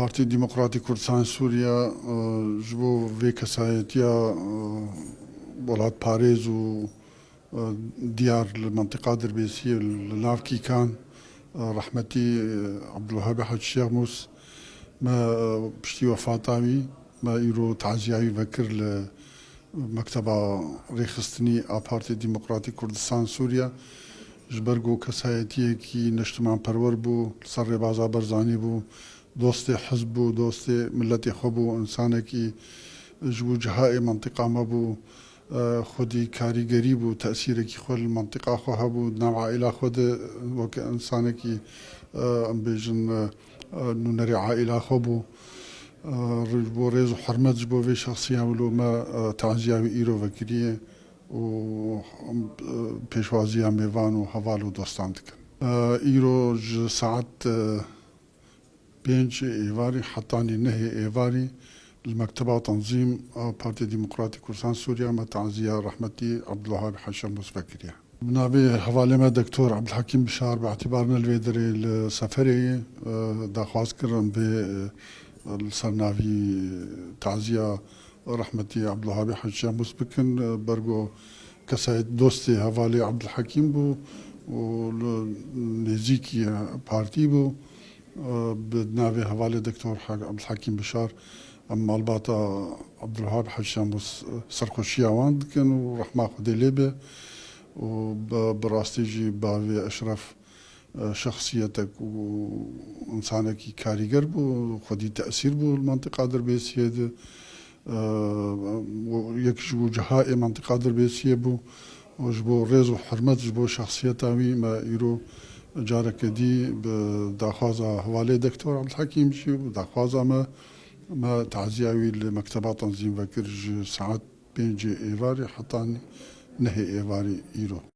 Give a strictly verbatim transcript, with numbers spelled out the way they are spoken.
Partî Demokratîk Kurdistan Sûriye, e, ji bo vê kesayetiya, e, welatparêz û, e, diyar li mentiqa Dirbêsiyê li nav Kîkan, e, rehmetî, e, Abdulwehab Hacî Şêxmûs, me, e, piştî wefata wî, me îro taziya wî vekir li Mekteba Rêxistinî a Partî Demokratîk Kurdistan Sûriye. Ji ber ku kesayetiyekî niştimanperwer bû, li ser rêbaza Barzanî bû, dostê hizb bû, dostê miletê xwe bû, însanekî ji bo cihayê mentiqa me bû, e, xwedî karîgerî bû, tesîrekî xwe li mentiqa xwe hebû, di nav aîla xwe de weke însanekî, e, em bêjin, e, e, nûnerê aîla xwe bû. E, ji bo rêz û hurmet ji bo vê şexsiya wilo me, e, taziya wî îro vekiriye û, e, pêşwaziya mêvan û heval û dostan dikin. E, îro ji saet, e, pênc êvarî hetanî nehê êvarî li Mekteba Tenzîm a Partî Demokratîk Kurdistan Sûriye me taziya rehmetî Abdulwehab Hacî Şêxmûs vekiriye. Bi navê hevalê me Doktor Abdulhekîm Bişar, bi îtibar ne li vê derê li seferê ye, e, daxwaz kir em vê, e, li ser navî taziya rehmetî Abdulwehab Hacî Şêxmûs bikin, e, ber ku kesayet dostê hevalê Abdulhekîm bû û li nêzîkî partî bû. E, bi navê hevalê Doktor Hak-, Abdulhekîm Bişar, em malbata Abdulwehab Hacî Şêxmûs, e, serxweşiya wan dikin û rehma Xwedê lê be û bi, bi rastî jî bavê eşref, e, şexsiyetek û însanekî karîger bû, xwedî tesîr bû li mentiqa Dirbêsiyê de. E, yek ji bo cihayê mentiqa Dirbêsiyê bû û ji bo rêz û hurmet ji bo şexsiyeta wî me îro careke dî bi daxwaza hevalê Doktor Abdulhekîm jî û daxwaza me, me taziya wî li Mekteba Tenzîm vekir ji saet pêncê êvarî heta nehê êvarî îro.